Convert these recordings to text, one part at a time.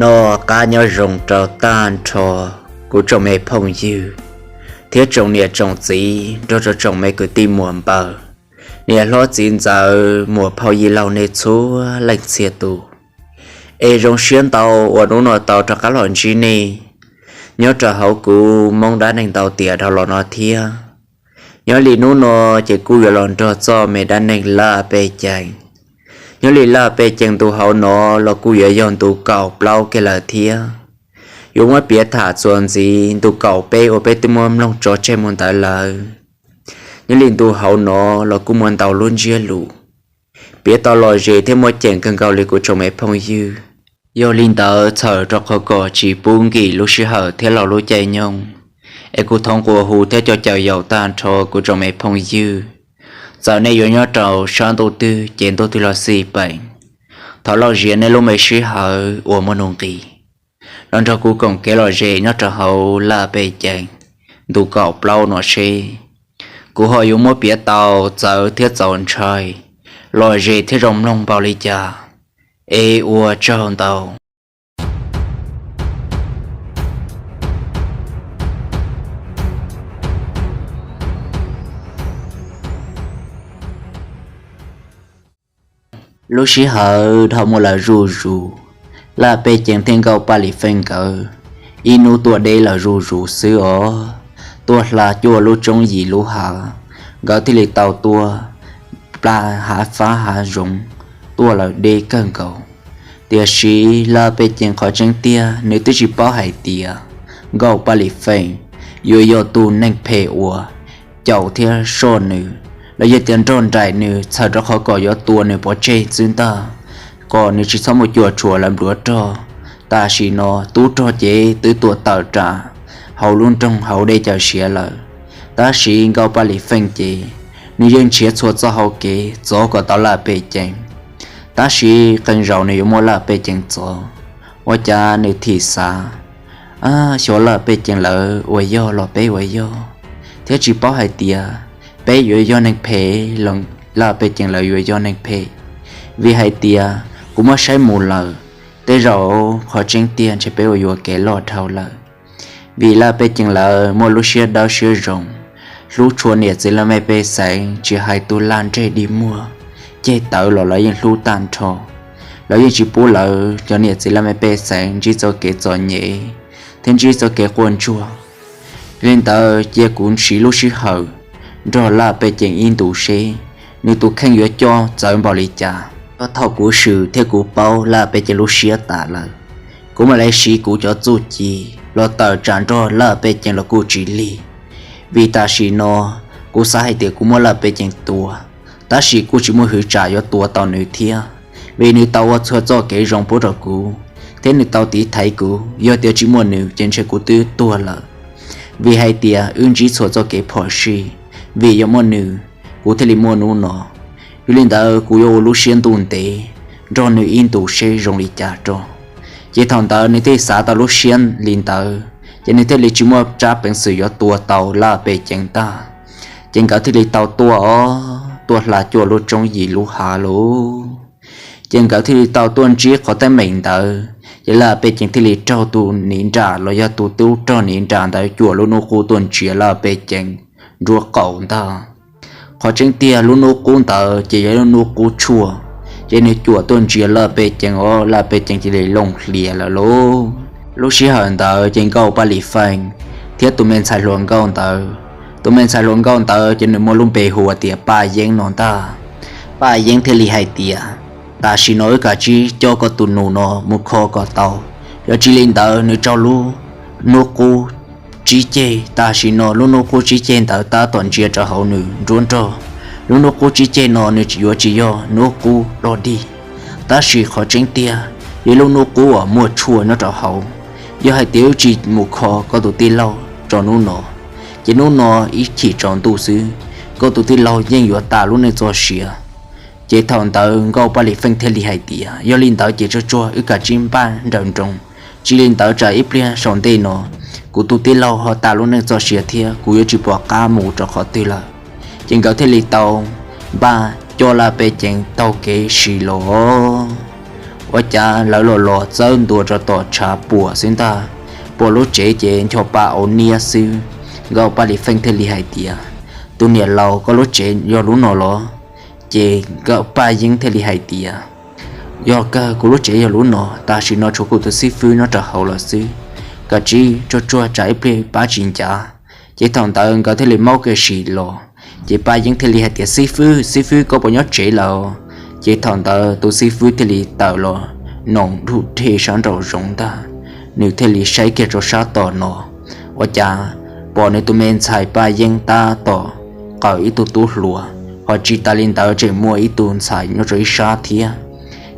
Noj qab nyob zoo rau tag nrho kuv tsoom me phooj ywg thiab tsoom niam tsoom txiv nrog rau tsoom me kwv tij muam npawg, niam hlob txiv ntxawm, muam phauj yij laug nej txhua leej txhia tus. Es zoo siab ntau uas hnub no tau rov qab los ntsib nej nyob rau hauv kuv Hmoob Dab Neeg Ntau Tiam dhau los no thiab. Nyob li hnub no ces kuj yuav los nrog txoj me dab neeg Laj Pej Cees. Nyob li Laj Pej Cees ntu hauv no los kuj yuav yog ntu kaum plaub kiag lawm thiab. Yuav muab piav tham txuas ntxiv ntu kaum peb uas peb twb muab mloog tso tseg mus ntawd lawm. Nyob li ntu hauv no los kuj muaj ntau lub ntsiab lus piav tau lom zem thiab muaj ceem kawg nkaus li kuv tsoom me phooj ywg. Yog li ntawd txhawm rau qhov kom tsis pub nkim lub sij hawm thiab los lub caij nyoog, es kuv thov nqua hu thiab coj caw yaum tag nrho kuv tsoom me phooj ywg, txawm nej yuav nyob rau sab ntuj twg ces ntuj twg los xij peem, thov lom zem nej lub me sij hawm uas muaj nuj nqis los nrog kuv koom kev lom zem nyob rau hauv Laj Pej Cees ntu kaum plaub no seb kuv ho yuav muab piav tau txawv thiab txaus ntshai lom zem thiab zoo mloog npaum li cas. Es ua tsaug ntau. Lub sij hawm dhau mus lawm zuj zus, Laj Pej Cees thiab Nkauj Paj Lis Feej nkawd ib hnub tuaj deb lawm zuj zus xwb os, tuaj hla cuaj lub tsoob yim lub hav, nkawd thiaj li tau tuaj plas hav fab hav zoov, tuaj lawm deb kawg nkaus. Tiam sis Laj Pej Cees qhov tseeb tiag nws twb tsis paub hais tias Nkauj Paj Lis Feej yuav yog tus neeg phem uas caum thiab soj nws, los yog tias nrog nraim nws txhawm rau qhov kom yuav tua nws pov tseg xwb ntag, kom nws tsis txhob mus cuam tshuam lawv npluav rog. Tam sim no tub rog ces twb tuam tawm tsam hauv lub nroog hauv dej caws siav lawm, tab sis Nkauj Paj Lis Feej ces nws yeej nrhiav txhua txoj hau kev txov kom tau Laj Pej Cees, tab sis qee zaus nws yuav muab Laj Pej Cees txov, ua cas nws thim xav, xyov Laj Pej Cees lawv uas yog los peb uas yog, thiab tsis paub hais tias peb yuav yog neeg phem los Laj Pej Cees lawv yuav yog neeg phem. Vim hais tias kuv muab saib mus lawm, tej zaum qhov tseeb tiag ntshe peb ua yuam kev loj dhau lawm. Vim Laj Pej Cees lawv muaj lub siab dawb siab zoo, hlub tshua niam txiv laj mej pej xeem, tsis hais tus lag ntseg dig muag ceg tawv los lawv yeej hlub tag nrho. Lawv yeej tsis pub lawv cov niam txiv laj mej pej xeem ntsib txoj kev txom nyem thiab ntsib txoj kev quaj ntsuag. Li ntawd cia kuv siv lub sij hawm nrog Laj Pej Cees ib ntus seb nws tus kheej yuav coj txawv npaum li cas. Thaum kuv swm thiab kuv paub Laj Pej Cees lub siab tas lawm, kuv mam li siv kuv cov txuj ci los tawm tsam nrog Laj Pej Cees los kuj tsis lig. Vim tam sim no kuv xav hais tias kuv muab Laj Pej Cees tua, tab sis kuj tsis muaj hwv tsam yuav tua tau nws thiab, vim nws tau ua txhua txoj kev zoo pub rau kuv, thiab nws tau tiv thaiv kuv. Yog tias tsis muaj nws ces ntshe kuv twb tuag lawm, vim hais tias wb ntsib txhua txoj kev phom sij. Vim yog muaj nws, kuv thiaj li muaj hnub no. Yog li ntawd kuv yuav ua lub siab ntuj ntev nrog nws ib ntus seb zoo li cas rau. Ces thaum ntawd nws thiaj xav tau lub siab li ntawd, ces nws thiaj li tsis muaj tsab peev xwm yuav tua tau Laj Pej Cees tag. Ces nkawd thiaj li tau tuaj os, tuaj hla cuaj lub tsoob yim lub hav lauj. Ces nkawd thiaj li tau tuaj ntsib qhov teeb meem ntawd, ces Laj Pej Cees thiaj li raug tus niv nram los yog tus tub rog niv nram ntawd cuam lub hnub qub tuaj ntsia Laj Pej Cees nruab qaum ntag. Qhov tseeb tiag lub hnub qub ntawd ces yog lub hnub qub tshuaj, ces nws cuam tuaj ntsia Laj Pej Cees os, Laj Pej Cees cia li looj hlias lawm lauj. Lub sij hawm ntawd ces Nkauj Paj Lis Feej thiab tus me ntxhais hluas nkauj ntawd, tus me ntxhais hluas nkauj ntawd ces nws muaj lub npe hu tias Paj Yeeb no ntag. Paj Yeeb thiaj li hais tias, tam sim no wb kav tsij coj koj tus nus no mus kho kom tau, yog tsis li ntawd nws raug lub hnub qub tsib ceg. Tam sim no lub hnub qub tsib ceg ntawd tab tom ntsia rau hauv nws nruab nrog. Lub hnub qub tsib ceg no nws yuav tsis yog hnub qub dog dig, tab sis qhov tseeb tiag yog lub hnub qub uas muaj tshuaj nyob rau hauv. Yog hais tias wb tsis mus kho koj tus tij laug tso hnub no, ces hnub no ib chim tsaus ntuj xwb, koj tus tij laug yeej yuav tas lub neej txoj sia. Ces thaum ntawd Nkauj Paj Lis Feej thiaj li hais tias, yog li ntawd ces tsuag tsuag wb kav tsij npaj nrawm nroos, tsis li ntawd tsam ib pliag saum ntej no kuv tus tij laug ho tas lub neej txoj sia thiab kuv yuav tsis pom qab mus rau qhov twg lawm. Ces nkawd thiaj li tau npaj coj Laj Pej Cees taug kev sim los. Ua cas lawv los los txawb ntua rau tom tshav puam xwb ntag, pom lub tsev ces ncho pa au niab xwb. Nkauj Paj Lis Feej thiaj li hais tias, tus niam laus, koj lub tsev yog lub no los? Ces Nkauj Paj Yeeb thiaj li hais tias, yog kawg, kuv lub tsev yog lub no, tam sim no tshuav kuv tus xib fwb nyob rau hauv lawm xwb, kav tsij tsuag tsuag tsam ib pliag pab tsis ncav. Ces thaum ntawd nkawd thiaj li maub kiag sim los, ces Paj Yeeb thiaj li hais tias, xib fwb, xib fwb, koj puas nyob tsev lawm? Ces thaum ntawd tus xib fwb thiaj li tawm los noos dhuj dej sab nraum zoov ntag, nws thiaj li saib kiag rau sab tom no, ua cas pom nws tus me ntxhais Paj Yeeb tab tom qaws ib tug tub hluas, ho tsis tas li ntawd tseem muaj ib tug ntxhais nyob rau ib sab thiab.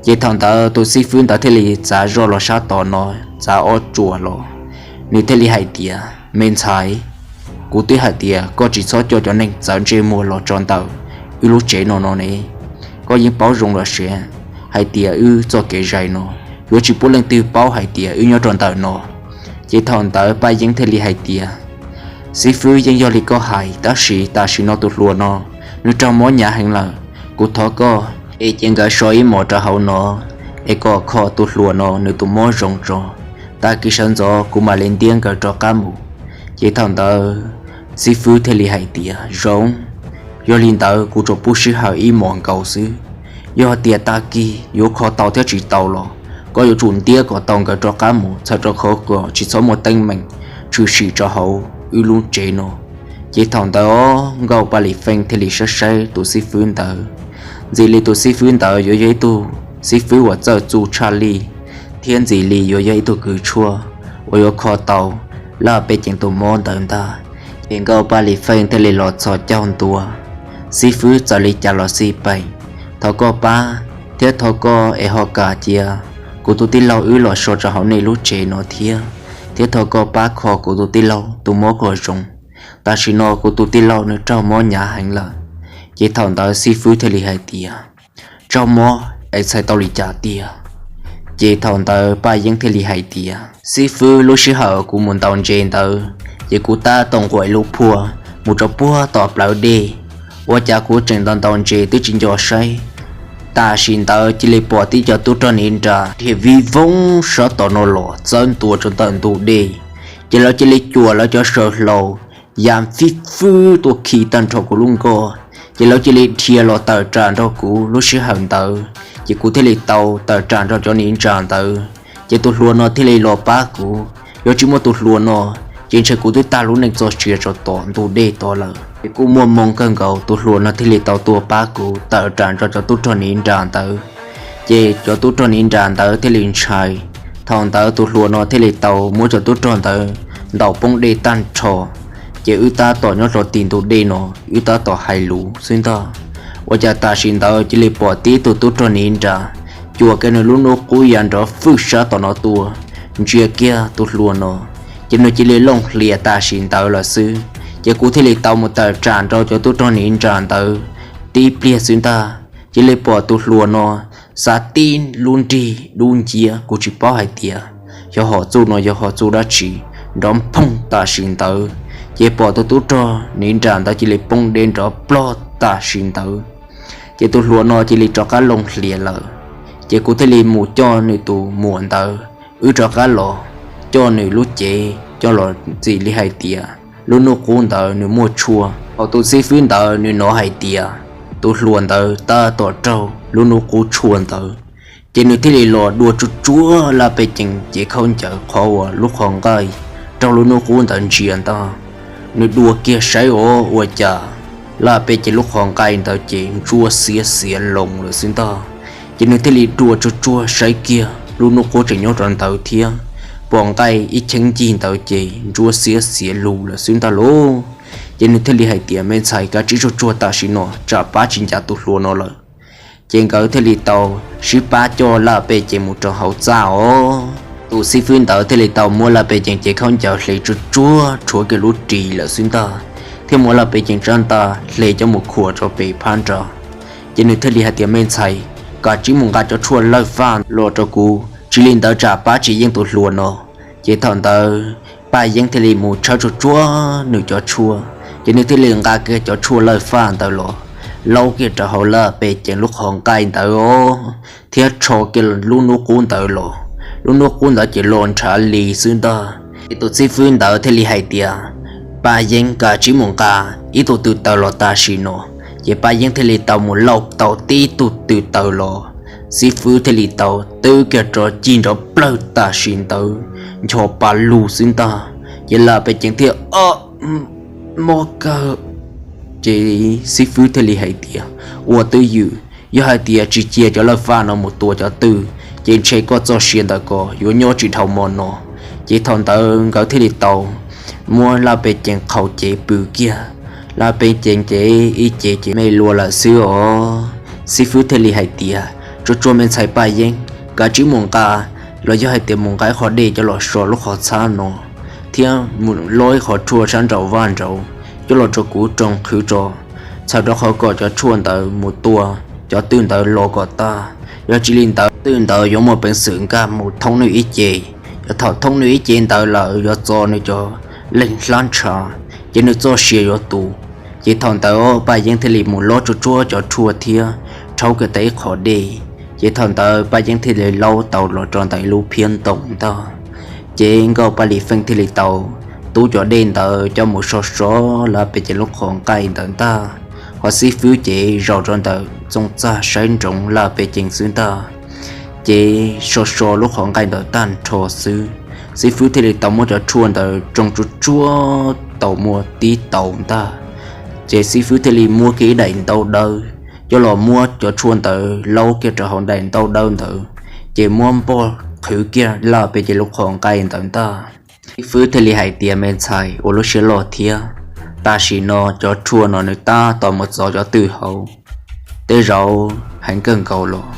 Ces thaum ntawd tus xib fwb ntawd thiaj li txav zoj los sab tom no, txav ob tsuas los, nws thiaj li hais tias, me ntxhais, kuv twb hais tias koj tsis txhob coj cov neeg txawv ntsej muag los tso ntawm wb lub tsev no no ne. Koj yeej paub zoo los siab hais tias wb txoj kev zais no yuav tsis pub leej twg paub hais tias wb nyob rau ntawm no. Ces thaum ntawd Paj Yeeb thiaj li hais tias, xib fwb, yeej yog li koj hais, tab sis tam sim no tus hluas no nws raug mob hnyav heev lawm. Kuv thov koj es cia nkawd so ib mos rau hauv no, es kom kho tus hluas no nws tus mob zoo tso, tag kis sawv ntxov kuv mam li ntiab nkawd rov qab mus. Ces thaum ntawd xib fwb thiaj li hais tias, zoo, yog li ntawd kuv tsuas pub sij hawm ib mos nkaus xwb. Yog tias tag kis yuav kho tau thiab tsis tau los koj yuav tsum ntiab kom tau nkawd rov qab mus, txhawm rau qhov kom tsis txhob muaj teeb meem tshwm sim rau hauv wb lub tsev no. Ces thaum ntawd Nkauj Paj Lis Feej thiaj li saib saib tus xib fwb ntawd, ntxim li tus xib fwb ntawd yuav yog ib tug xib fwb uas txawj txuj tshaj lij, thiab ntxim li yuav yog ib tug kws tshuaj uas yuav kho tau Laj Pej Ceem tus mob ntawd ntag. Ces Nkauj Paj Lis Feej thiaj li los txhos caug ntua, xib fwb, txawm li cas los xij peem, thov koj pab, thiab thov koj es ho kam cia kuv tus tij laug wb los so rau hauv nej lub tsev no thiab, thiab thov koj pab kho kuv tus tij laug tus mob kom zoo. Tam sim no kuv tus tij laug nws raug mob hnyav heev lawm. Ces thaum ntawd xib fwb thiaj li hais tias, raug mob es txhais tau li cas tiag? Ces thaum ntawd Paj Yeeb thiaj li hais tias, xib fwb, lub sij hawm kuv mus ntaus ntses ntawd, ces kuv tab tom nquam ib lub phuaj mus rau puag tom plawv dej, ua cas kuv tseem ntaus ntaus ntses twb tsis nco saib, tam sim ntawd cia li pom tib cov tub rog niv nra dhia vij voog sab tom no los txawb ntua rau ntawm ntug dej. Ces lawv cia li cuam lawv cov saw hlau ya fib fwb tuaj khi tag nrho kuv lub nkoj, ces lawv cia li dhia los tawm ram nrog kuv. Lub sij hawm ntawd ces kuv thiaj li tau tawm ram nrog cov niv nra ntawd, ces tus hluas no thiaj li los pab kuv. Yog tsis muaj tus hluas no ces ntshe kuv twb tag lub neej txoj sia rau tom ntug dej tod lawm. Ces kuj muaj moo kawg nkaus tus hluas no thiaj li tau tuaj pab kuv tawm ram nrog cov tub rog niv nra ntawd. Ces cov tub rog niv nra ntawd thiaj li ntshai. Thaum ntawd tus hluas no thiaj li tau muab cov tub rog ntawd ntaus poob dej tag nrho. Ces wb tab tom nyob rau tim ntug dej no, wb tab tom hais lus xwb ntag. Ua cas tam sim ntawd cia li pom tib tug tub rog niv nra cuam kiag nws lub hnub qub ya nrov fwj sab tom no tuaj, ntsia kiag tus hluas no, ces nws cia li looj hlias tam sim ntawd lawm xwb. Ces kuv thiaj li tau mus tawm ram nrog cov tub rog niv nra ntawd tib pliag xwb ntag, cia li pom tus hluas no xav tib lub nrig dub nciab, kuv tsis paub hais tias yog hom txuj no yog hom txuj dab tsi, nrov phooj tam sim ntawd. Ces pom tus tub rog niv nra ntawd cia li poob dej nrov plog tam sim ntawd. Ces tus hluas no cia li rov qab looj hlias lawm. Ces kuv thiaj li mus coj nws tus muam ntawd, wb rov qab los coj nws lub cev coj los, ntxim li hais tias lub hnub qub ntawd nws muaj tshuaj. Thaum tus xib fwb ntawd nws hnov hais tias tus hluas ntawd tab tom raug lub hnub qub tshuaj ntawd, ces nws thiaj li los dua tsuag tsuag Laj Pej Ceem cev khaub ncaws qhov uas lub qhov nqaij raug lub hnub qub ntawd ntsia ntag. Nws dua kiag saib os, ua cas Laj Pej Ceem lub qhov nqaij ntawd ces ntsuab xiav xiav loo lawm xwb ntag. Ces nws thiaj li dua tsuag tsuag saib kiag lub hnub qub tseem nyob rau ntawd thiab, pom nqaij ib cheeb ncig ntawd ces ntsuab xiav xiav lug lawm xwb ntag lauj. Ces nws thiaj li hais tias, me ntxhais, kav tsij tsuag tsuag tam sim no tsam pab tsis ncav tus hluas no lawm. Ces nkawd thiaj li tau sib pab coj Laj Pej Ceem mus rau hauv txaj os. Tus xib fwb ntawd thiaj li tau muab Laj Pej Ceem cev khaub ncaws hle tsuag tsuag rhuav kiag lub ris lawm xwb ntag, thiab muab Laj Pej Ceem tsab ntaj hle coj mus khuam rau pem phab ntsa. Ces nws thiaj li hais tias, me ntxhais, kav tsij mus nqa cov tshuaj lawj faj los rau kuv, tsis li ntawd tsam pab tsis yeej tus hluas no. Ces thaum ntawd Paj Yeeb thiaj li mus tshawb tsuag tsuag nws cov tshuaj, ces nws thiaj li nqa kiag cov tshuaj lawj faj ntawd los. laub kiag rau hauv Laj Pej Ceem lub qhov nqaij ntawd os, thiab rho kiag lub hnub qub ntawd los. Lub hnub qub ntawd ces los nrhav li xwb ntag. Ces tus xib fwb ntawd thiaj li hais tias, Paj Yeeb, kav tsij mus nqa ib tug tw taws los tam sim no. Ces Paj Yeeb thiaj li tau mus lauj tau tib tug tw taws los, xib fwb thiaj li tau twb kiag rov cig nrov plawg tam sim ntawd, ncho pa lug xwb ntag. Ces Laj Pej Ceem thiaj, Mob kawg. Ces xib fwb thiaj li hais tias, Ua twj ywm, yog hais tias tsis cia cov laj faj no mus tua cov twj, ces ntshe koj txoj sia ntawm ko yuav nyob tsis dhau hmo no. Ces thaum ntawd nkawd thiaj li tau muab Laj Pej Ceem qhau cev pw kiag. Laj Pej Ceem ces ib ce ces me lua lawm xwb os. Xib fwb thiaj li hais tias, Tsuag tsuag me ntxhais Paj Yeeb, kav tsij mus nqa, los yog hais tias mus nqa ib qho dej coj los so lub qhov txhab no, thiab mus lob ib qho tshuaj sab nraum vaj nraud coj los rau kuv roos qhwv tso, txhawm rau qhov kom cov tshuaj ntawd mus tua cov twj ntawd los kom tag. Yog tsis li ntawd twj ntawd yuav muaj peev xwm nkag mus thoob nws ib ce. Yog thaum thoob nws ib ce ntawd lawm yuav txo nws cov leeg hlab ntshav, ces nws txoj sia yuav tu. Ces thaum ntawd Paj Yeeb thiaj li mus lob tsuag tsuag cov tshuaj thiab rhaub kiag tau ib qho dej. Ces thaum ntawd Paj Yeeb thiaj li laub tau los rau ntawm ib lub phiab ntoo ntag. Ces Nkauj Paj Lis Feej thiaj li tau tub cov dej ntawd coj mus so so Laj Pej Ceem lub qhov nqaij ntawd ntag. Ho xib fwb ces zaum rau ntawm txooj txag saib ntsoov Laj Pej Ceem xwb ntag. Ces so so lub qhov nqaij ntawd tag nrho xwb, xib fwb thiaj li tau muab cov tshuaj ntawd roos tsuag tsuag tau muaj tib tau ntag. Ces xib fwb thiaj li muab kiag ib daim ntaub dawb coj los muab cov tshuaj ntawd laub kiag rau hauv daim ntaub dawb ntawd, ces muab npog qhwv kiag Laj Pej Ceem lub qhov nqaij ntawd ntag. Xib fwb thiaj li hais tias, Me ntxhais, ua lub siab loj thiab. Tam sim no cov tshuaj no nws tab tom mus txov cov twj hauv. Tej zaum heev kawg nkaus los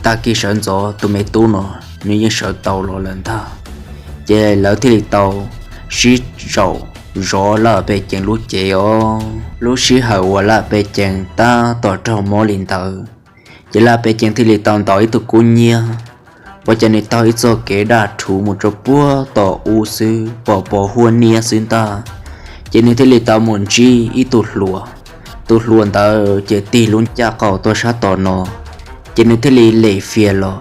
tag kis sawv ntxov tus me tub no nws yeej sawv tau los lawm ntag. Ces lawv thiaj li tau sib zaum zov Laj Pej Ceem lub cev os. Lub sij hawm uas Laj Pej Ceem tab tom raug mob li ntawd, ces Laj Pej Ceem thiaj li tau ntaus ib tug kub nyiab, ua cas nws taug ib txoj kev daj rhuv mus rau puag tom ub xwb pom pos huab niab xwb ntag. Ces nws thiaj li tau mus ntsib ib tug hluas. Tus hluas ntawd ces tig lub ncaj qaum tuaj sab tom no, ces nws thiaj li lem fias los,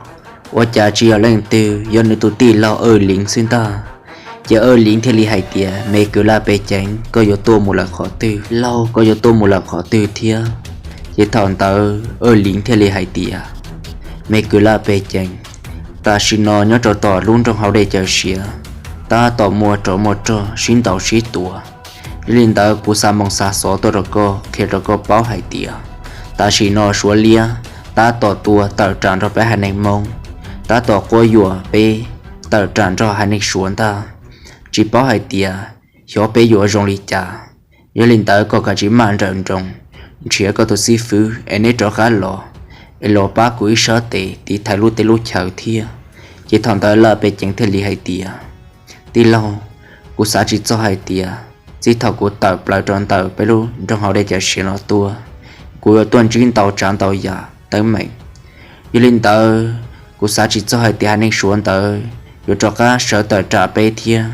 ua cas tsis yog leej twg, yog nws tus tij laug Aj Liv xwb ntag. Ces Aj Liv thiaj li hais tias, Me kwv Laj Pej Ceem, koj yuav tuaj mus lawm qhov twg? Laug, koj yuav tuaj mus lawm qhov twg thiab? Ces thaum ntawd Aj Liv thiaj li hais tias, Me kwv Laj Pej Ceem, tam sim no nyob rau tom lub nroog Hauv Dej Cawm Siav tab tom muaj rov muaj rog sib ntaus sib tua. Yog li ntawd kuv xa moo xa xov tuaj rau koj qhia rau koj paub hais tias tam sim no Suav liab tab tom tua tawm tsam nrog peb haiv neeg Hmoob, tab tom quab yuam peb tawm tsam nrog haiv neeg Suav ntag. Tsis paub hais tias xyov peb yuav zoo li cas. Yog li ntawd koj kav tsij maj nrawm nroos nrhiav koj tus xib fwb es neb rov qab los, es los pab kuv ib sab tes tiv thaiv lub teb lub chaw thiab. Ces thaum ntawd Laj Pej Ceem thiaj li hais tias, Tij laug, kuv xav tsis txog hais tias txij thaum kuv tawm plaws rau ntawm peb lub nroog Hauv Dej Cawm Siav no tuaj, kuv yuav tuaj ntsib ntau tsav ntau yam teeb meem. Yog li ntawd kuv xav tsis txog hais tias haiv neeg Suav ntawd yuav rov qab sawv tawm tsam peb thiab.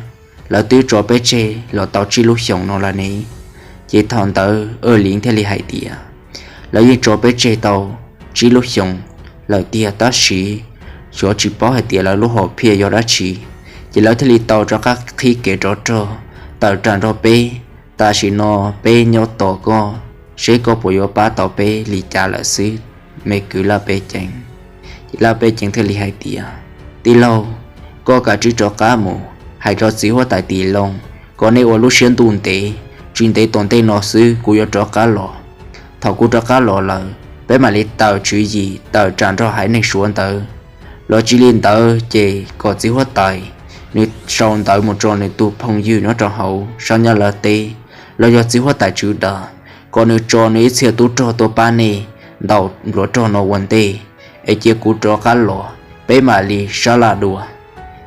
Lawv twb tso peb tseg los tau tsib lub xyoos no lawm ne. Ces thaum ntawd Aj Liv thiaj li hais tias, Lawv yeej tso peb tseg tau tsib lub xyoos lawm tiag, tab sis xyov tsis paub hais tias lawv lub hom phiaj yog dab tsi, ces lawv thiaj li tau rov qab qhib kev rov rog tawm tsam nrog peb. Tam sim no peb nyob tos koj, seb koj puas yuav pab tau peb li cas lawm xwb, me kwv Laj Pej Ceem. Ces Laj Pej Ceem thiaj li hais tias, Tij laug, koj kav tsij rov qab mus hais rau txiv huab tais Tim Looj kom nej ua lub siab ntuj ntev, tsis ntev tom ntej no xwb kuv yuav rov qab los. Thaum kuv rov qab los lawm peb mam li tawm tswv yim tawm tsam nrog haiv neeg Suav ntawd. Los tsis li ntawd ces kom txiv huab tais nws sau ntawv mus rau nws tus phooj ywg nyob rau hauv sab Nyab Laj teb, los yog txiv huab tais Tswv Dag, kom nws tso nws ib txhia tub rog tuaj pab nej ntaus npluav rog no ua ntej, es cia kuv rov qab los peb mam li sab laj dua.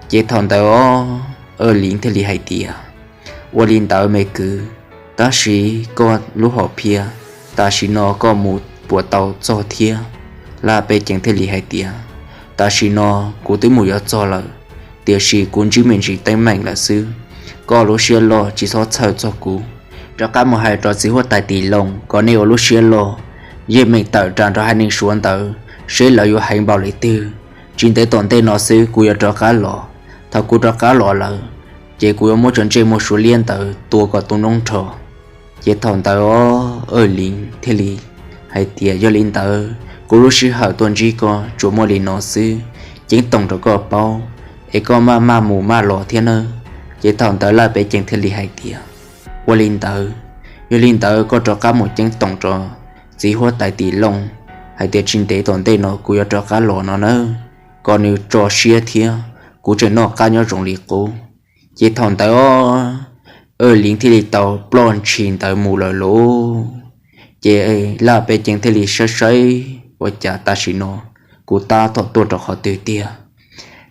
Ces thaum ntawd Aj Liv thiaj li hais tias, Ua li ntawd me kwv, tab sis koj lub hom phiaj tam sim no koj mus puas tau txog thiab? Laj Pej Ceem thiaj li hais tias, Tam sim no kuv twb mus yuav txog lawm, tiam sis kuv ntsib me ntsis teeb meem lawm xwb. Koj lub siab loj tsis txhob txhawj txog kuv. Rov qab mus hais rau txiv huab tais Tim Looj kom nej ua lub siab loj, yeej meem tawm ras nrog haiv neeg Suav ntawd seb lawv yuav heev npaum li twg. Tsis ntev tom ntej no xwb kuv yuav rov qab los. Thaum kuv rov qab los lawm, ces kuv yuav muab cov ntsej muag Suav liab ntawd tua kom tu noob nrho. Ces thaum ntawd Oj Liv thiaj li hais tias, Yog li ntawd kuv lub sij hawm tuaj ntsib koj tsuas muaj li no xwb, ceeb toom rau koj paub, es koj maj maj mus maj los thiab nawb. Ces thaum ntawd Laj Pej Cees thiaj li hais tias, Ua li ntawd, yog li ntawd koj rov qab mus ceeb toom rau txiv huab tais Tim Looj hais tias tsis ntev tom ntej no kuv yuav rov qab los no nawb, kom nws tso siab thiab, kuv tseem noj qab nyob zoo li qub. Ces thaum ntawd Oj Liv thiaj li tau ploj ntshis ntawd mus lawm lauj. Ces Laj Pej Cees thiaj li saib saib, Ua cas tam sim no kuv tab tom tuaj rau qhov twg tiag?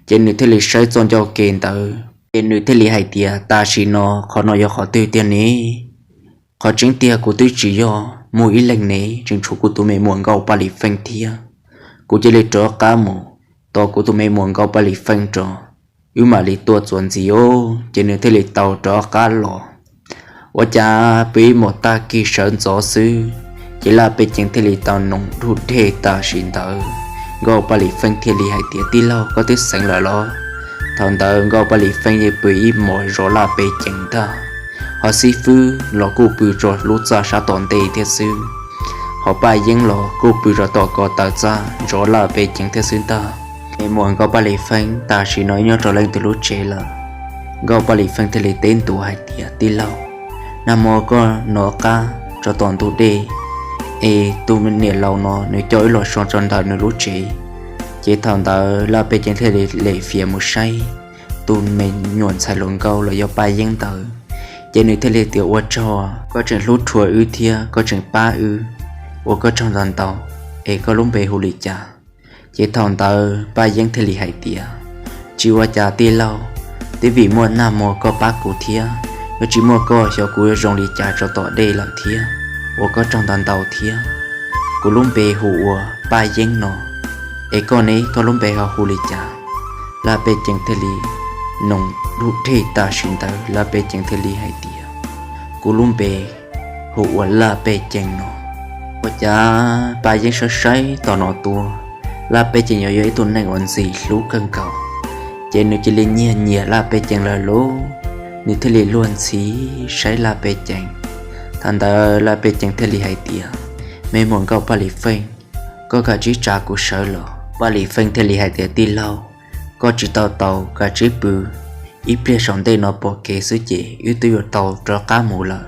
Ces nws thiaj li saib txoj ncauj ke ntawd, ces nws thiaj li hais tias, Tam sim no qhov no yog qhov twg tiag ne? Qhov tseeb tiag kuv twb tsis yog mus ib leeg ne, tseem tshuav kuv tus me muam Nkauj Paj Lis Feej thiab. Kuv cia li rov qab mus tos kuv tus me muam Nkauj Paj Lis Feej rov, wb mam li tuaj txuas ntxiv os. Ces nws thiaj li tau rov qab los. Ua cas pw ib hmos tag kis sawv ntxov xwb, ces Laj Pej Cees thiaj li tau noog dhuj dej tam sim ntawd. Nkauj Paj Lis Feej thiaj li hais tias, Tij laug, koj twb xeev lawm los? Thaum ntawd Nkauj Paj Lis Feej yeej pw ib hmos zov Laj Pej Cees ntag. Ho xib fwb los kuj pw tso lub txaj sab tom ntej thiab xwb. Ho Paj Yeeb los kuj pw rau tom ko taw txaj zov Laj Pej Cees thiab xwb ntag. Me muam Nkauj Paj Lis Feej tam sim no nyob rau leej twg lub tsev lawm? Nkauj Paj Lis Feej thiaj li teb ntua hais tias, Tij laug, nag hmo koj nov qab rau tom ntug dej, es tus niam laus no nws coj wb los so rau ntawm nws lub tsev. Ces thaum ntawd Laj Pej Cees thiaj li lem fias mus saib tus me nyuam ntxhais hluas nkauj los yog Paj Yeeb ntawd. Ces nws thiaj li tias, Ua tsaug, koj tseem hlub tshua wb thiab koj tseem pab wb, ua koj tsaug ntau ntau. Es koj lub npe hu li cas? Ces thaum ntawd Paj Yeeb thiaj li hais tias, Tsis ua cas tij laug, twb vim muaj nag hmo koj pab kuv thiab, yog tsis muaj koj xyov kuv yuav zoo li cas rau tom dej lawm thiab, ua koj tsaug ntau ntau thiab. Kuv lub npe hu ua Paj Yeeb no. Es koj ne, koj lub npe ho hu li cas? Laj Pej Cees thiaj li noog dhuj dej tam sim ntawd, Laj Pej Cees thiaj li hais tias, Kuv lub npe hu ua Laj Pej Cees no. Ua cas Paj Yeeb saib saib tom no tuaj, Laj Pej Cees yuav yog ib tug neeg uas ntxim hlub kawg nkaus, ces nws cia li nyiag nyiam Laj Pej Cees lawm lauj. Nws thiaj li luag ntxhi saib Laj Pej Cees. Thaum ntawd Laj Pej Cees thiaj li hais tias, Me muam Nkauj Paj Lis Feej, koj kav tsij tsa kuv sawv los. Paj Lis Feej thiaj li hais tias, Tij laug, koj tsis tau taus, kav tsij pw, ib pliag saum ntej no pom kev xwb ces wb twb yuav tau rov qab mus lawm.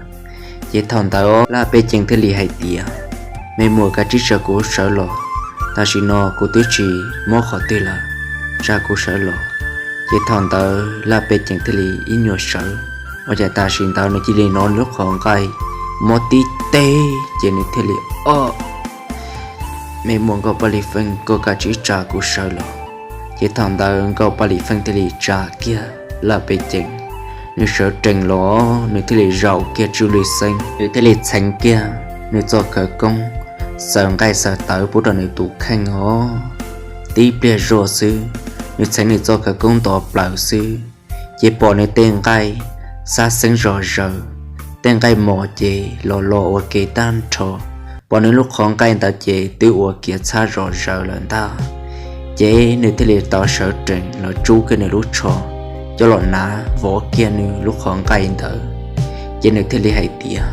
Ces thaum ntawd Laj Pej Cees thiaj li hais tias, Me muam, kav tsij tsa kuv sawv los, tam sim no kuv twb tsis mob qhov twg lawm, tsa kuv sawv los. Ces thaum ntawd Laj Pej Cees thiaj li ib nyuag sawv, ua cas tam sim ntawd nws cia li hnov lub qhov nqaij mob tib teg, ces nws thiaj li, O, me muam Nkauj Paj Lis Feej, koj kav tsij tsa kuv sawv los. Ces thaum ntawd Nkauj Paj Lis Feej thiaj li tsa kiag Laj Pej Cees, nws sawv rees los, nws thiaj li zaum kiag tswj lwj xeeb, nws thiaj li txheev kiag nws txoj khawv koob, xaws nqaij xaws tawv pub rau nws tus kheej os. Tib pliag zoj xwb, nws txheev nws txoj khawv koob nto plaws xwb, ces pom nws tej nqaij xab xeeb zom zaws, tej nqaij mos ces los los ua ke tag nrho. Pom nws lub qhov nqaij ntawd ces twb ua kiav txhab zom zaws lawm ntag. Ces nws thiaj li tau sawv rees los tsub kiag nws lub tsho, coj los hnav vov kiag nws lub qhov nqaij ntawd. Ces nws thiaj li hais tias,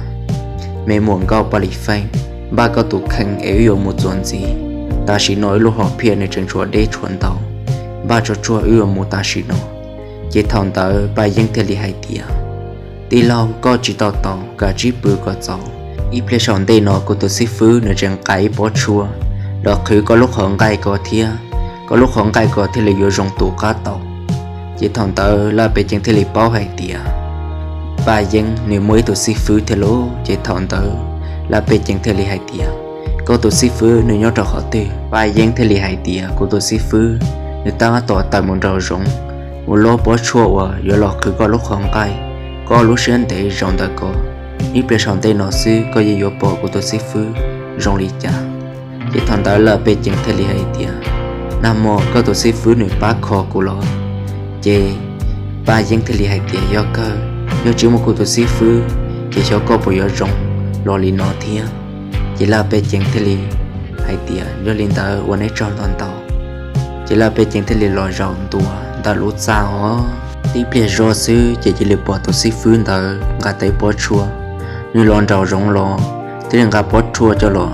Me muam Nkauj Paj Lis Feej, npaj koj tus kheej es wb yuav mus txuas ntxiv. Tam sim no wb lub hom phiaj nws tseem tshuav deb tshuav ntau, npaj tsuag tsuag wb yuav mus tam sim no. Ces thaum ntawd Paj Yeeb thiaj li hais tias, Tij laug, koj tsis tau taus, kav tsij pw kom txaus. Ib pliag saum ntej no kuv tus xib fwb nws tseem nqa ib pob tshuaj los qhwv koj lub qhov nqaij ko thiab, koj lub qhov nqaij ko thiaj li yuav zoo tu qab tau. Ces thaum ntawd Laj Pej Cees thiaj li paub hais tias Paj Yeeb nws muaj ib tug xib fwb thiab lauj. Ces thaum ntawd Laj Pej Cees thiaj li hais tias, Koj tus xib fwb nws nyob rau qhov twg? Paj Yeeb thiaj li hais tias, Kuv tus xib fwb nws tab tom tawm mus nraum zoov, mus lov pob tshuaj uas yuav los qhwv koj lub qhov nqaij. Koj lub siab ntev zaum ntawm ko, ib pliag saum ntej no xwb koj yeej yuav pom kuv tus xib fwb zoo li cas. Ces thaum ntawd Laj Pej Cees thiaj li hais tias, Nag hmo koj tus xib fwb nws pab kho kuv los? Ces Paj Yeeb thiaj li hais tias, Yog kawg, yog tsis muaj kuv tus xib fwb ces xyov koj puas yuav zoo los li no thiab. Ces Laj Pej Ceem thiaj li hais tias, Yog li ntawd ua neb tsaug ntau ntau. Ces Laj Pej Ceem thiaj li los zaum ntua ntawm lub txaj os. Tib pliag zog xwb ces cia li pom tus xib fwb ntawd nqa tau pob tshuaj, nws los nraum zoov los thiaj li nqa pob tshuaj coj los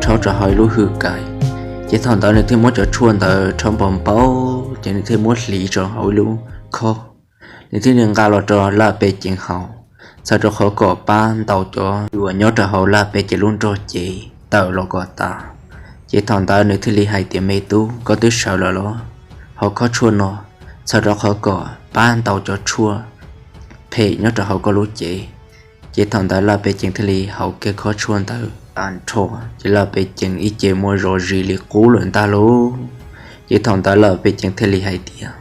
rhaub rau hauv ib lub hwj kais. Ces thaum ntawd nws thiaj muab cov tshuaj ntawd rhaub npau npau, ces nws thiaj muab hliv rau hauv ib lub khob, nws thiaj li nqa los rau Laj Pej Ceem haus, txhawm rau qhov kom pab ntaus cov uas nyob rau hauv Laj Pej Ceem lub nrog cev tawm los kom tas. Ces thaum ntawd nws thiaj li hais tias, Me tub, koj twb sawv lawm los? Haus khob tshuaj no txhawm rau qhov kom pab ntaus cov tshuaj phem nyob rau hauv koj lub cev. Ces thaum ntawd Laj Pej Ceem thiaj li haus kiag khob tshuaj ntawd tas nrho, ces Laj Pej Ceem ib ce muaj zog zis li qub lawm ntag lauj. Ces thaum ntawd Laj Pej Ceem thiaj li hais tias,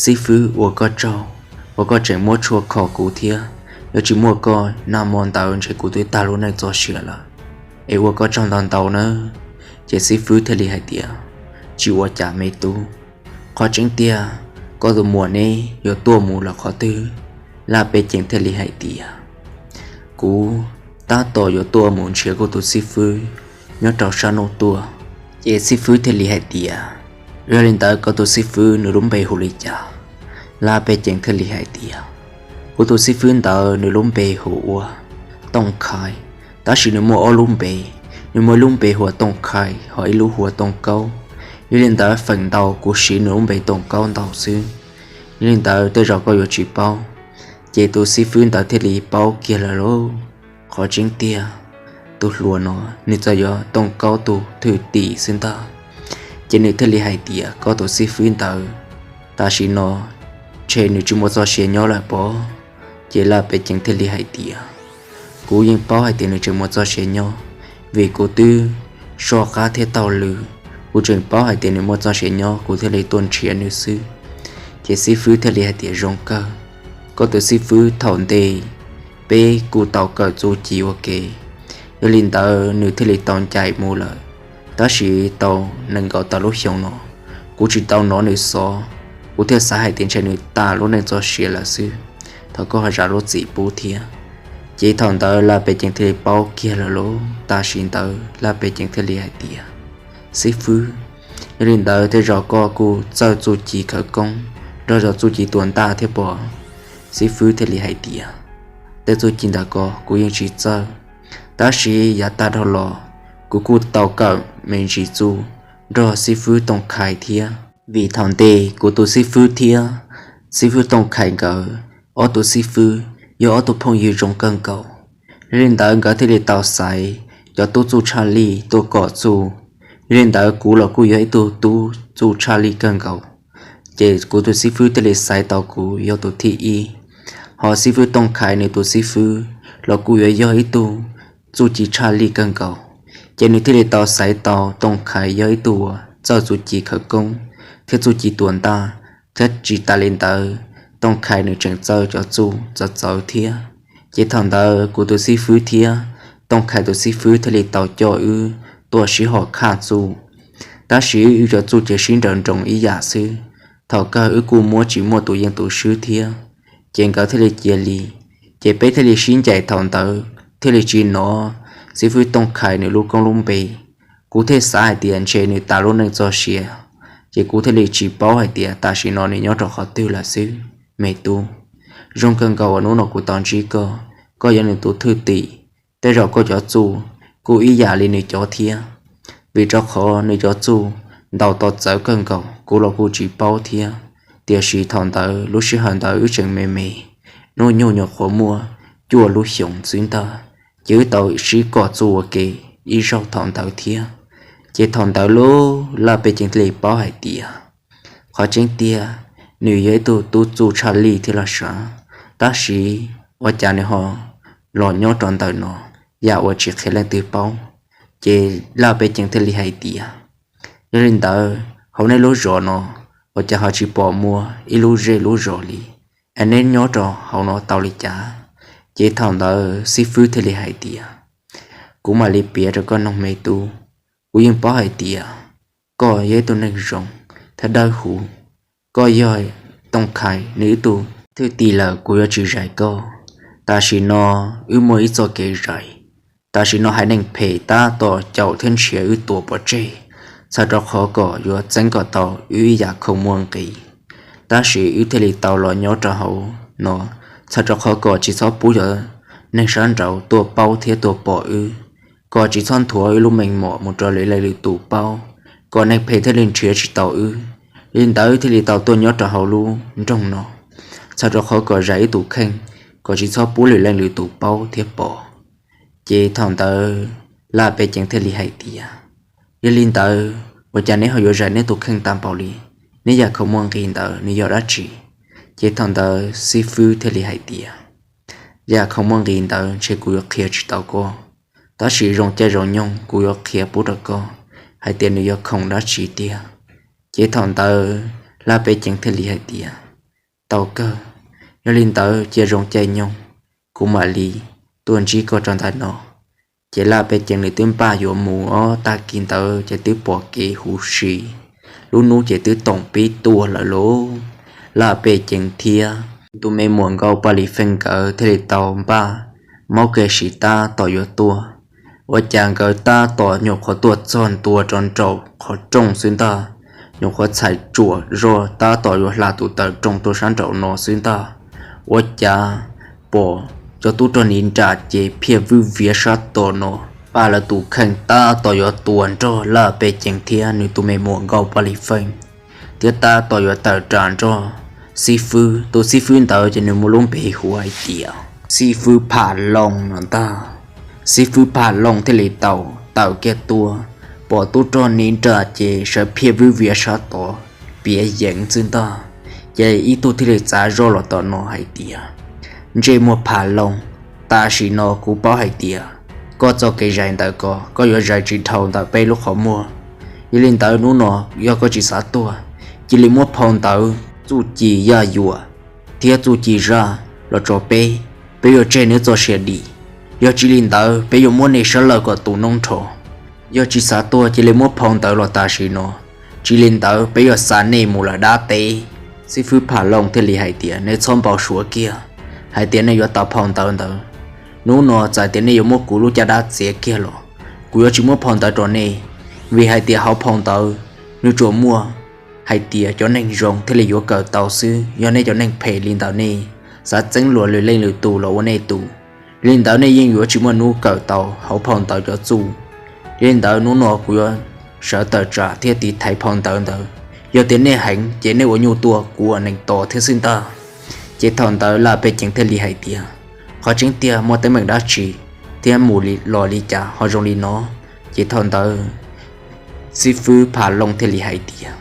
Xib fwb, ua koj tsaug uas koj tseem muab tshuaj kho kuv thiab, yog tsis muaj koj nag hmo ntawd ntshe kuv twb tag lub neej txoj sia lawm. Es ua koj tsaug ntau ntau nawb. Ces xib fwb thiaj li hais tias, Tsis ua cas me tub. Qhov tseeb tiag, koj tus muam neb yuav tuaj mus lawm qhov twg? Laj Pej Ceem thiaj li hais tias, Kuv tab tom yuav tuaj mus nrhiav kuv tus xib fwb nyob rau sab ntuj tuaj. Ces xib fwb thiaj li hais tias, Yog li ntawd koj tus xib fwb nws lub npe hu li cas? Laj Pej Ceem thiaj li hais tias, Kuv tus xib fwb ntawd nws lub npe hu ua Tooj Khais, tab sis nws muaj ob lub npe. Nws muaj ib lub npe hu ua Tooj Khais, ho ib lub hu ua Tooj Kaub. Yog li ntawd feem ntau kuv siv nws lub npe Tooj Kaub ntau xwb. Yog li ntawd tej zaum koj yuav tsis paub. Ces tus xib fwb ntawd thiaj li paub kiag lawm lauj. Qhov tseeb tiag, tus hluas no nws txawm yog Tooj Kaub tus thwj tim xwb ntag. Ces nws thiaj li hais tias, Koj tus xib fwb ntawd tam sim no ntshe nws tsis muaj txoj sia nyob lawm pob? Ces Laj Pej Ceem thiaj li hais tias, Kuv yeej paub hais tias nws tseem muaj txoj sia nyob, vim kuv twb soj qab thiab taug lw. Kuv tseem paub hais tias nws muaj txoj sia nyob, kuv thiaj li tuaj nrhiav nws xwb. Ces xib fwb thiaj li hais tias, Zoo kawg, koj tus xib fwb thaum ntej peb kuj tau kawm txuj ci ua ke, yog li ntawd nws thiaj li tau ncaim mus lawm. Tab sis tau nees nkaum tawm lub xyoo no, kuv tsis tau hnov nws xov, kuv thiaj xav hais tias ntshe nws tas lub neej txoj sia lawm xwb. Thov koj ho zam lub txim pub thiab. Ces thaum ntawd Laj Pej Ceem thiaj li paub kiag lawm lauj. Tam sim ntawd Laj Pej Ceem thiaj li hais tias, Xib fwb, yog li ntawd tej zaum koj kuj txawj txuj ci khawv koob nrog zov txuj ci tua ntaj thiab pob? Xib fwb thiaj li hais tias, Tej txuj ci ntawm ko kuv yeej tsis txawj, tab sis yav tag dhau los kuv kuj tau kawm me ntsis txuj nrog xib fwb Tooj Khais thiab. Vim thaum ntej kuv tus xib fwb thiab xib fwb Tooj Khais nkawd ob tug xib fwb yog ob tug phooj ywg zoo kawg nkaus. Yog li ntawd nkawd thiaj li tau xaiv cov tub txuj tshaj lij tuaj kom txuj. Yog li ntawd kuv los kuj yog ib tug tub txuj tshaj lij kawg nkaus, ces kuv tus xib fwb thiaj li xaiv tau kuv yog tus thib ib. Ho xib fwb Tooj Khais nws tus xib fwb los kuj yuav yog ib tug txuj ci tshaj lij kawg nkaus, ces nws thiaj li tau xaiv tau Tooj Khais yog ib tug uas txawj txuj ci khawv koob thiab txuj ci tua ntaj, thiab tsis tas li ntawd, Tooj Khais nws tseem txawj cov txuj txawv txawv thiab. Ces thaum ntawd kuv tus xib fwb thiab Tooj Khais tus xib fwb thiaj li tau coj wb tuaj sib hom khaj txuj. Tab sis wb cov txuj ces sib nrawm nroos ib yam xwb, thaum kawg wb kuj muab tsis muaj tus yeej tus swb thiab. Ces nkawd thiaj li cia li, ces peb thiaj li sib ncaim thaum ntawd thiaj li tsis hnov xib fwb Tooj Khais nws lub koob lub npe. Kuv thiaj xav hais tias ntshe nws tas lub neej txoj sia, ces kuv thiaj li tsis paub hais tias tam sim no nws nyob rau qhov twg lawm xwb. Me tub, zoo kawg nkaus uas hnub no kuv tau ntsib koj, koj yog nws tus thwj tim. Tej zaum koj cov txuj kuj ib yam li nws cov thiab, vim rau qhov nws cov txuj ntaus tau txawv kawg nkaus kuv los kuj tsis paub thiab. Tiam sis thaum ntawd lub sij hawm ntawd wb tseem me me, hnub nyoog nyuam qhuav muaj cuaj lub xyoos xwb ntag, ces wb tau sib kom txuj ua ke ib zaug thaum ntawd thiab. Ces thaum ntawd lub Laj Pej Ceem thiaj li paub hais tias qhov tseeb tiag nws yog ib tug tub txuj tshaj lij thiab los sav, tab sis ua cas nws ho los nyob rau ntawm no, yam uas tsis qhia leej twg paub. Ces Laj Pej Ceem thiaj li hais tias, yog li ntawd hauv nej lub zos no ua cas ho tsis pom muaj ib lub zej lub zos li, es neb nyob rau hauv no tau li cas? Ces thaum ntawd xib fwb thiaj li hais tias, kuv mam li piav rau koj noog me tub, kuv yeej paub hais tias koj yog ib tug neeg zoo thiab dawb huv, koj yog Tooj Khais nws ib tug thwj tim lawm kuv yuav tsis zais koj. Tam sim no wb muaj ib txoj kev zais, Tam sim no haiv neeg phem tab tom caum thiab nrhiav wb tua pov tseg, txhawm rau qhov kom yuav txeeb kom tau wb ib yam khoom muaj nqis. Tab sis wb thiaj li tau los nyob rau hauv no, txhawm rau qhov kom tsis txhob pub cov neeg sab nraud tuaj paub thiab tuaj pom wb, kom tsis txhob nthuav wb lub meej mom mus rau lwm leej lwm tus paub, kom neeg phem thiaj li nrhiav tsis tau wb. Li ntawd thiaj li tau tuaj nyob rau hauv lub nroog no, txhawm rau qhov kom zais ib tus kheej, kom tsis txhob pub lwm leej lwm tus paub thiab pom. Ces thaum ntawd Laj Pej Ceev thiaj li hais tias, Yog li ntawd ua cas neb ho yuav zais neb tus kheej tag npaum li? Neb yam khoom muaj nqis ntawd nws yog dab tsi? Ces thaum ntawd Xib Fwb thiaj li hais tias, Yam khoom muaj nqis ntawd ntshe kuv yuav qhia tsis tau koj, tab sis zoo caij zoo nyoog kuv yuav qhia pub rau koj hais tias nws yog khoom dab tsi tiag. Ces thaum ntawd Laj Pej Ceev thiaj li hais tias, Tau kawg, yog li ntawd cia zoo caij nyoog kuv mam li tuaj ntsib koj rau ntawm no. Ces Laj Pej Ceev nws twb npaj yuav mus ob tag kis ntawd ces twb pom kev huv si, lub hnub ces twb toom pib tuaj lawm lauj. Laj Pej Ceev thiab tus me muam Nkauj Paj Lis Feej nkawd thiaj li tau npaj maub kev siv tab tom yuav tuaj. Ua cas nkawd tab tom nyuam qhuav tuaj txog ntua rau nraum qhov rooj xwb ntag, nyuam qhuav txhais tsuam zoj tab tom yuav hla tus taw rooj tuaj sab nraum no xwb ntag, ua cas pom cov tub rog Niv Nras ces phiaj vwj viav sab tom no, paj lawv tus kheej tab tom yuav tua nrog Laj Pej Ceev thiab nws tus me muam Nkauj Paj Lis Feej, thiab tab tom yuav tawm tsam nrog Xib Fwb. Tus Xib Fwb ntawd ces nws muaj lub npe hu hais tias Xib Fwb Pham Looj no ntag. Xib Fwb Pham Looj thiaj li tau tawm kiag tuaj, pom tub rog Niv Nras ces sawv phiaj vwj viav sab tod piav yeev xwb ntag. Ces ib tug thiaj li txav zoj los tom no hais tias, Ntsej muag Pham Looj, tam sim no kuv paub hais tias koj txoj kev zais ntawd ko koj yuav zais tsis dhau ntawm peb lub qhov muag. Yog li ntawd hnub no yog koj tsis xav tuag, cia li muab phau ntawv txuj ci yaj yuam thiab txuj ci zaj los tso peb, peb yuav tseg neb txoj sia dim. Yog tsis li ntawd peb yuav muab nej sab lawj kom tu noob nrho. Yog tsis xav tuag cia li muab phau ntawv los tam sim no, tsis li ntawd peb yuav xa nej mus lawm dab teb. Xib Fwb Pham Looj thiaj li hais tias, Nej txhob npau suav kiag hais tias nej yuav tau phau ntawv ntawd. Hnub no txawm tias nej yuav muab kuv lub caj dab txiav kiag los kuv yuav tsis muab phau ntawv rau nej, vim hais tias hauv phau ntawv nws tsuas muaj hais tias cov neeg zoo thiaj li yuav kawm tau xwb, yog nej cov neeg phem li ntawd nej xav txeeb luag lwm leej lwm tus los ua nej tus, li ntawd nej yeej yuav tsis muaj hnub kawm tau hauv phau ntawv cov txuj. Li ntawd hnub no kuv yuav sawv tawm tsam thiab tiv thaiv phau ntawv ntawd. Yog tias nej heev ces nej ua nyuj tuaj kuv ua nees tos thiab xwb ntag. Ces thaum ntawd Laj Pej Ceev thiaj li hais tias, Qhov tseeb tiag muaj teeb meem dab tsi thiab mus los li cas ho zoo li no? Ces thaum ntawd Xib Fwb Pham Looj thiaj li hais tias,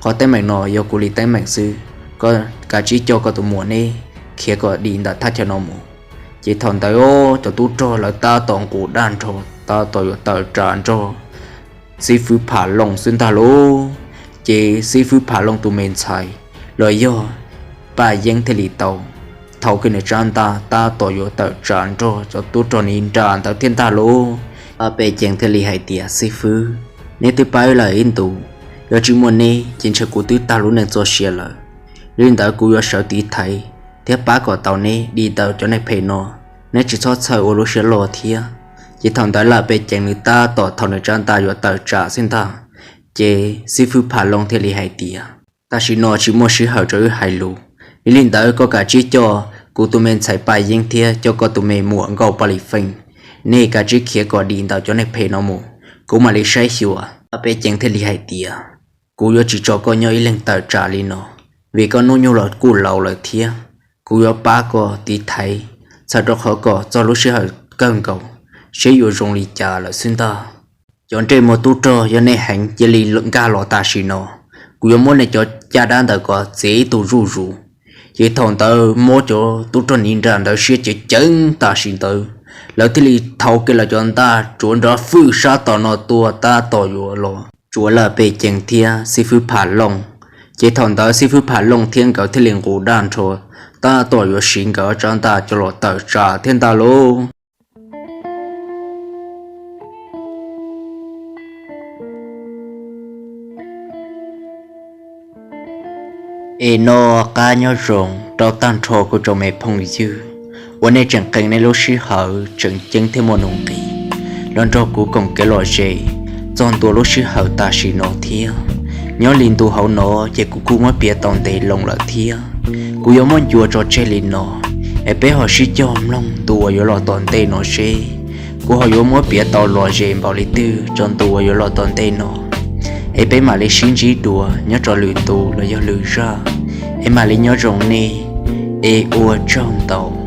Qhov teeb meem no yog kuv li teeb meem xwb, koj kav tsij coj koj tus muam neb khiav kom dim ntawm thaj chaw no mus. Ces thaum ntawd cov tub rog lawv tab tom nqus daj nrho, tab tom yuav tawm tsam nrog Xib Fwb Pham Looj xwb ntag lauj. Ces Xib Fwb Pham Looj tus me ntxhais los yog Paj Yeeb thiaj li tau thau kiag nws tsab ntaj tab tom yuav tawm tsam nrog cov tub rog Niv Nras ntawd thiab ntag lauj. Laj Pej Ceev thiaj li hais tias, Xib Fwb, neb twb pab wb lawm ib ntus, yog tsis muaj neb ces ntshe kuv twb tag lub neej txoj sia lawm. Li ntawd kuv yuav sawv tiv thaiv thiab pab kom tau neb dim tau cov neeg phem no, neb tsis txhob txhawj ua lub siab loj thiab. Ces thaum ntawd Laj Pej Ceev nws tab tom thau nws tsab ntaj yuav tawm tsam xwb ntag. Ces Xib Fwb Pham Looj thiaj li hais tias, Tam sim no tsis muaj sij hawm rau wb hais lus, yog li ntawd koj kav tsij coj kuv tus me ntxhais Paj Yeeb thiab coj koj tus me muam Nkauj Paj Lis Feej, nej kav tsij khiav kom dim ntawm cov neeg phem no mus, kuv mam li saib xyuas. Laj Pej Ceev thiaj li hais tias, Kuv yuav tsis tso koj nyob ib leeg tawm tsam li no, vim koj hnub nyoog los kuj laus lawm thiab. Kuv yuav pab koj tiv thaiv, txhawm rau qhov kom txog lub sij hawm kawg nkaus, seb yuav zoo li cas lawm xwb ntag. Cov ntsej muag tub rog, yog nej heev cia li nkag los tam sim no, kuv yuav muab nej cov caj dab ntawm ko txiav ib tug zuj zus. Ces thaum ntawd muab cov tub rog Niv Nras ntawd siab ceev ceev tam sim ntawd, lawv thiaj li thau kiag lawv cov ntaj tsuav nrov fwj sab tom no tuaj tab tom yuav los tsuav Laj Pej Ceev thiab Xib Fwb Pham Looj. Ces thaum ntawd Xib Fwb Pham Looj thiab nkawd thiaj li nqus daj nrho tab tom yuav siv nkawd tsab ntaj coj los tawm tsam thiab ntag lauj. Es no qab nyob zoo rau tag nrho kuv tsoom me phooj ywg uas nej tseem qee nej lub sij hawm tseem ceeb thiab muaj nuj nqis. los nrog kuv koom kev lom zem txog ntua lub sij hawm tam sim no thiab. Nyob li ntu hauv no ces kuv kuj muab piav tau ntev loo lawm thiab. Kuv yuav muab ncua tso tseg li no, es peb ho sib cog mloog ntu uas yuav los tom ntej no seb kuv ho yuav muab piav tau lom zem npaum li twg rau ntu uas yuav los tom ntej no. Es peb mam li sib ntsib dua nyob rau lwm ntu los yog lwm zaj, es mam li nyob zoo nej, es ua tsaug ntau.